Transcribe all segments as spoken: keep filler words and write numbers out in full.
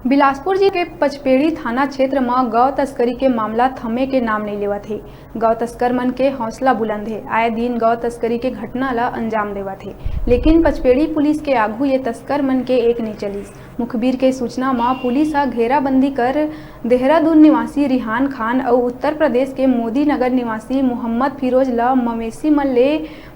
बिलासपुर जिला के पचपेड़ी थाना क्षेत्र म गौ तस्करी के मामला थमे के नाम नइ लेवत हे। गौ तस्कर मन के हौसला बुलंद हे। आए दिन गौ तस्करी के घटना ल अंजाम देवत हे, लेकिन पचपेड़ी पुलिस के आघू ये तस्कर मन के एक नइ चलिस। मुखबिर के सूचना म पुलिस ह घेराबंदी कर देहरादून निवासी रिहान खान अउ उत्तर प्रदेश के मोदी नगर निवासी मोहम्मद फिरोज ल मवेशी मन ले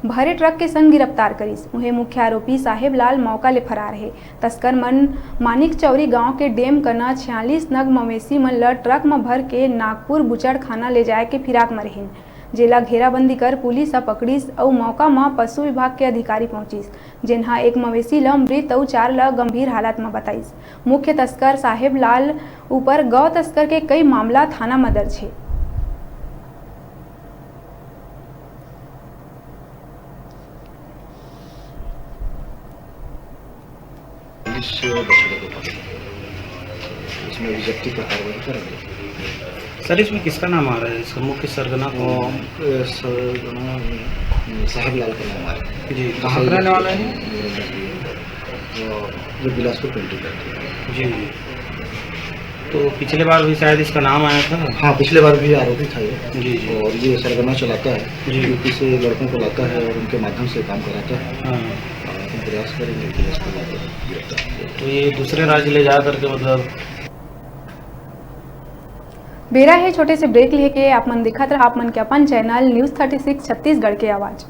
भरे ट्रक के संग गिरफ्तार करिस। उहें, मुख्य आरोपी साहेब लाल मौका ले फरार हे। तस्कर मन मानिक चौरी गांव के डेम कना छियालीस नग मवेशी मन ल ट्रक म भर के नागपुर बुचड़खाना ले जाए के फिराक म रहिन, जेला घेराबंदी कर पुलिस ह पकड़िस अउ मौका म पशु विभाग के अधिकारी पहुंचिस, जेन ह एक मवेशी ल मृत अउ चार ल गंभीर हालत म बताइस। मुख्य तस्कर साहेब लाल ऊपर गौ तस्कर के कई मामला थाना म दर्ज हे। पुलिस बछड़े को पकड़ी। इसमें अभी जब्ती का कार्रवाई करेंगे। सर, इसमें किसका नाम आ रहा है, इसका मुख्य सरगना कौन है? अ, सरगना, अ, साहेब लाल का नाम आ रहा है। जी, कहाँ का रहने वाला है? अ, जो बिलासपुर पेंटिंग करते हैं। जी, जी। तो पिछले बार भी शायद इसका नाम आया था। हाँ, पिछले बार भी आरोपी था ये। जी, जी। और ये सरगना चलाता है, जी। यूपी से लड़कों को लाता है और उनके माध्यम से काम कराता है। हाँ। और हम प्रयास करेंगे कि इसको लाकर गिरफ्तार किया जाए। तो ये दूसरे राज्य ले जा करके, मतलब, बेरा हे छोटे से ब्रेक लेके। आप मन दिखत रहा आप मन के अपन channel news thirty six Chhattisgarh के आवाज़।